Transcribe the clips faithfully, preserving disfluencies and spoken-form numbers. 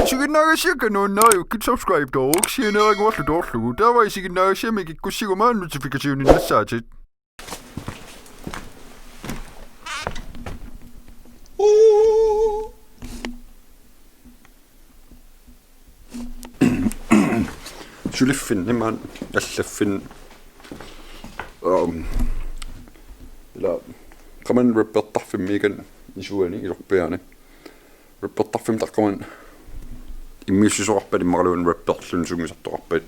Isiginnaagassiakka nuannariukkit subscribe-tooruk sianeeraguarlu toorlugu. Taava isiginnaagassiami kikkussiguma notification-innassaatit. Suliffinni maani allaffinni. Um, ila qaman rappertarfimmiikkan isuani ilorpiaani. Rappertarfimmi taqqamani immiussisoqarpat imaluunniit rapperluni sungiusartoqarpat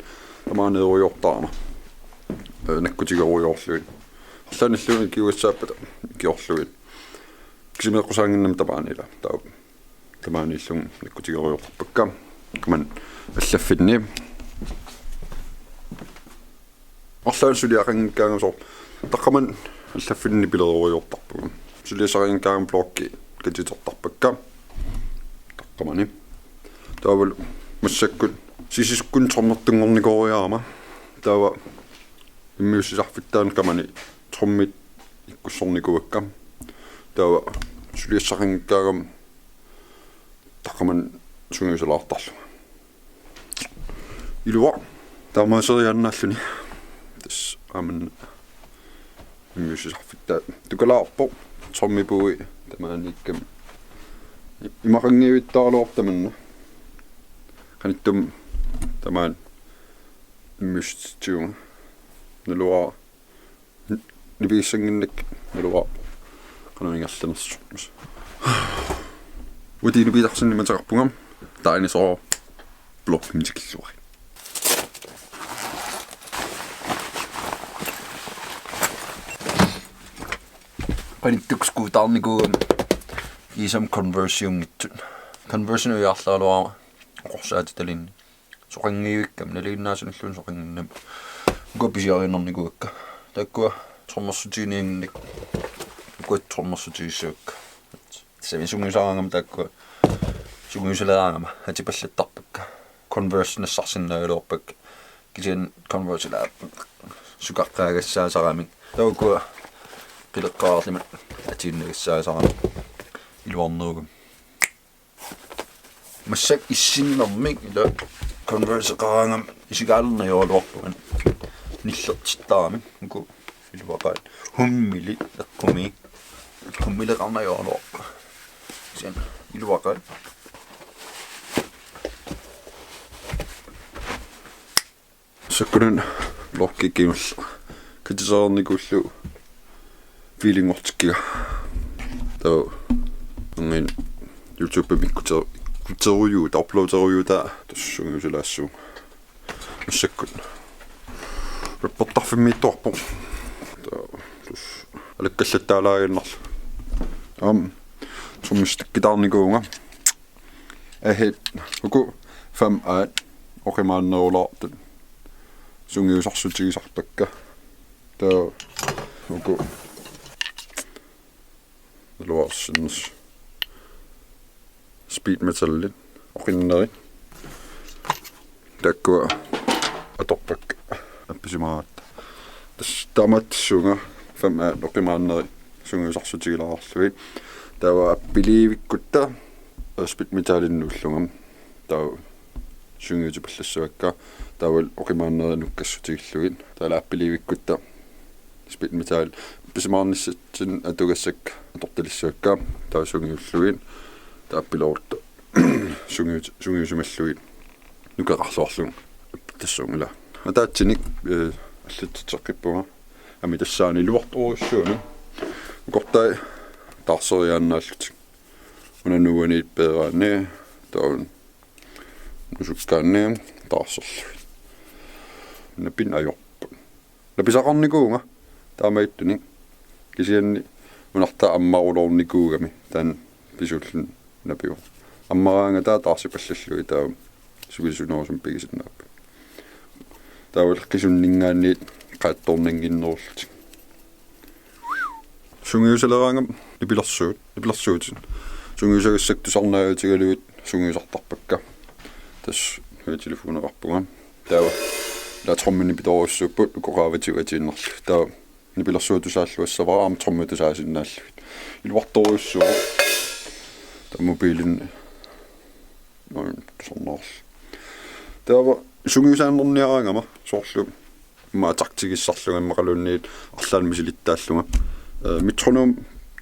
tamaani erujoortarama. Eh, nakkutigerujoorlugit. Arlaannilluunniit ikiugassaappata ikiorlugit. Kisimiikkusaanginnami tamaani ila. Taava tamaaniillunga nakkutigerujoortarpakka. Qaman allaffinni. Arlaannik suliaqanngikkaangama soorlu. Taqqamani allaffinni nipilerujoortarpunga. Suliassaqanngikkaangama bloggi katitertarpakka. Taqqamani. Taavalu massakkut sisisukkunni trommertunngornikooriarama. Taava immiussisarfittaani qamani trommit ikkussornikuuakka. Taava suliassaqanngikkaangama taqqamani sungiusalaartarlunga. Iluaq taamaaseriaannaalluni. Tassa aamma immiussisarfittaat. Tukalaarpoq trommipuui tamaaniikkami. Imaqanngivittaaraluarpoq tamanna. Qanittumi tamaani immiussitsivunga. Naluara. Nipigissannginnakkit naluara. Qanoq ingerlanersoq. Uti nipigisarsinni mateqarpunga. Taava inisoq blogimi tikilluarit. Qanittukkut skuutaarnikuugama kiisami Converse-iunngitsut. Converse-inik ujaarlaraluarama oqorsaatitalinni. Soqanngivikkami nalinginnaasunilluunniit soqannginnami. Uku pisiariinnarnikuuakka. Taakkua trommersutiginiannginnakkit. Uku trommersutigissavakka. Tassami sungiusaraangama taakkua. Sungiusaleraangama atipallattarpakka. Converse nassarsinnaagaluarpakka. Kisianni Converse ilaa sukaqqaagassaasarami. Taava ukua qileqqaarlimat atiinnagassaasarami. Iluarnerugami. Massakkut issinnermik ila Converse-eqaraangama isigaalernajoraluarpunga nillertittaramik uku iluaqaat. Hummili eqqumi. Hummileqarnajoraluarpunga. Sen iluaqaat. Sakkunan bloggi kingulleq. Katitereernikuullugu feelinngortikkiga. Taava angin YouTube-imi ikkute-, ikkuterujuutaa, uploaderujuutaa tassa sungiusalaassuunga. Massakkut. Rappertarfimmiittoqarpoq. Taava tassa alakkallattaalaaginnarlugu. Aamma. Trommistikkitarnikuuvunga. Ahit uku fem aat oqimaannerulaartut sungiusarsutigisarpakka. Taava uku naluarsinnaasoq speed metalit oqinnerit. Taakkua atorpakka appisimaaratta. Tassa taamaattussuunga fem aat oqimaannerit sungiusarsutigilaarlugit. Taava appiliivikkutta speed metalinnut ullugami. Taava sungiutipallassavakka. Taava oqimaannerit nukkassutigillugit. Taava appiliivikkutta speed metal appisimaarnissatsinnik atugassakka atortalissavakka. Taava sungiullugit. Taava appiloorutta sungiut-, sungiusimallugit nukeqarluarlugit. Tassuunngilaq. Ataatsinik, eh, allatitseqqippunga. Aamma tassaani iluartorujussuuvoq. Ukortai taarseriaannaallutik. Una nuuaniit peeraanni, taava nusukkaanni taarserlugit. Napinnut ajorput. Napisaqarnikuuvunga taamaattunik. Kisianni unartaa ammaruloornikuugami taanna pisuulluni napivoq. Ammaraangata taarsipallallugit taava sivisunerusumik pigisinnaapput. Taavalu qisunninngaanniit qaattornannginnerullutik. Sungiusaleraangama nipilersuut, nipilersuutit. Sungiusagassat tusarnaajutigalugit sungiusartarpakka. Tassa telefoneqarpunga. Taava ila trommit nipitoorujussuupput uku qaavatigut atiinnarlugit. Taava nipilersuut tusaalluassavara aamma trommit tusaasinnaallugit. Iluartorujussuuvoq. Taava mobiilini. Nå, Soorlu. Taava sungiusaannarniaraangama soorlu immaqa taktigissarlunga immaqaluunniit arlaannik misilittaallunga. Eh, metronom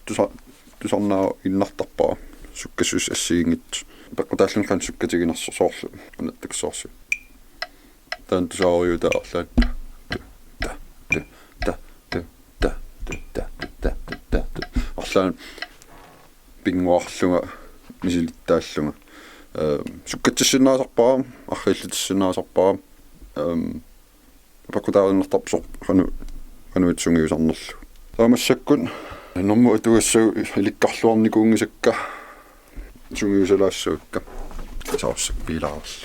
tusa-, tusarnaaginnartarpara sukkassuseq assigiinngitsoq. Peqqutaalluni qanoq sukkatiginersoq soorlu. Anattaksoorsu. Taanna tusaarujuutaa arlaannik. Ta, ta, ta. Arlaannik pinnguarlunga misilittaallunga. Eh, sukkatsinnaasarpara, arriillutissinnaasarpara. Eh, peqqutaannartarpoq soorlu qanoq, qanoq sungiusarnerlugu. Taava massakkut normu atugassat ilikkarluarnikuunngisakka sungiusalaassavakka. Saarsakkut piilaarlugit.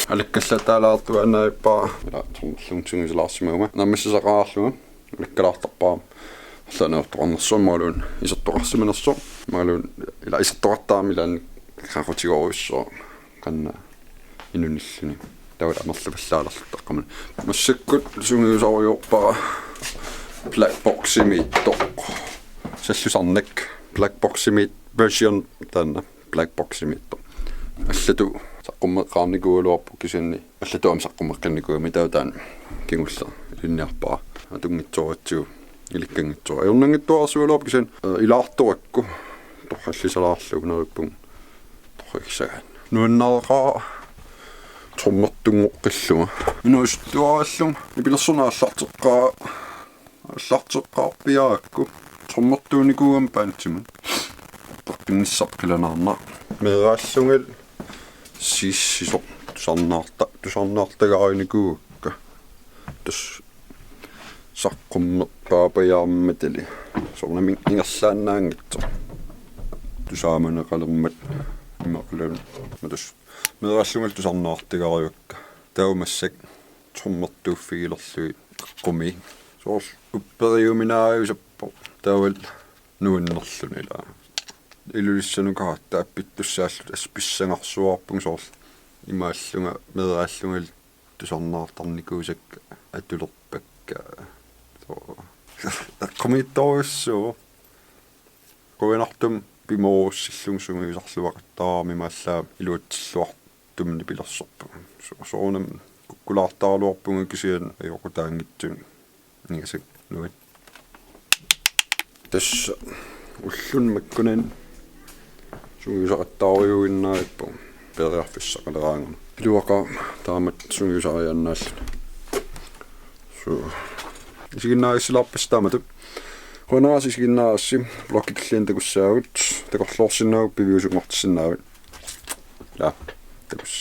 Alakkallattaalaartuaannarpara. Ila torlungsungiusalaarsimaguma. Nammassisaqaarlunga. Alakkalaartarpara. Arlaannik ajortoqarnersoq imaluunniit isertoqarsimanersoq. Imaluunniit ila isertoqartarami ilaanni qaqutigorujussuuvoq. Qanoq inunilluni. Taava amerlapallaalerluttaqqamani. Massakkut sungiusarujoorpara Black Boximiittoq. Sallusarnak Black Boximiit version taanna. Black Boximiittoq. Allatut saqqummeqqaarnikuugaluarpoq kisianni. Allatut aamma saqqummeqqinnikuugami taava taanna kingulleq ilinniarpara. Atunngitsooriartigu ilikkanngitsoorpara. Ajornanngitsuararsuugaluarpoq kisianni, eh, ilaartorakku. Torrallisalaarlugu neriuppunga. Torrissagaanni. Nuannareqaara trommertunngoqqillunga. Inuusuttuaraallunga. Nipilersorneq aallarteqqaara. Aallarteqqaarpiarakku. Trommertuunikuugama bandimut. Peqqinnissaq qilanaarnaq. Meeraallungali sissisoq tusarnaarta-, tusarnaartagaarinikuuakka. Tassa saqqummerpaapajaarmatali. Soorunami ingerlaannaanngitsoq. Tusaamaneqalermat immaqaluunniit. Meeraallungali tusarnaartagaarivakka. Taava massakkut trommertuuffigilerlugit eqqumiik. Soorlu upperiuminaajusappoq. Taavalu nuannerluni ilaa. Ilulissanut kaattat appittussaalluta tassa pissangarsuarpunga soorlu. Imaallunga meeraallungali tusarnaartarnikuusakka atulerpakka. Soo. Eqqumiitsorujussuuvoq. Qujanartumik pimoorussillunga sungiusarluaqattaarami imaallaat iluatsilluartumik nipilersorpunga. So-, soorunami kukkulaartaraluarpunga kisianni ajoqutaanngitsunik. Ningasakka nuann-. Tassa ulluni makkunani sungiusaqattaarujuinnarippunga periarfissaqaleraangama. Iluaqaaq taamatut sungiusariaannaalluni. Suu. Isiginnaagassi laarpas taamatut. Qujanaq isiginnaagassi, vloggi tulliani takussaagut, takorloorsinnaavutit piviusunngortissinnaavit. Ja, takuss-.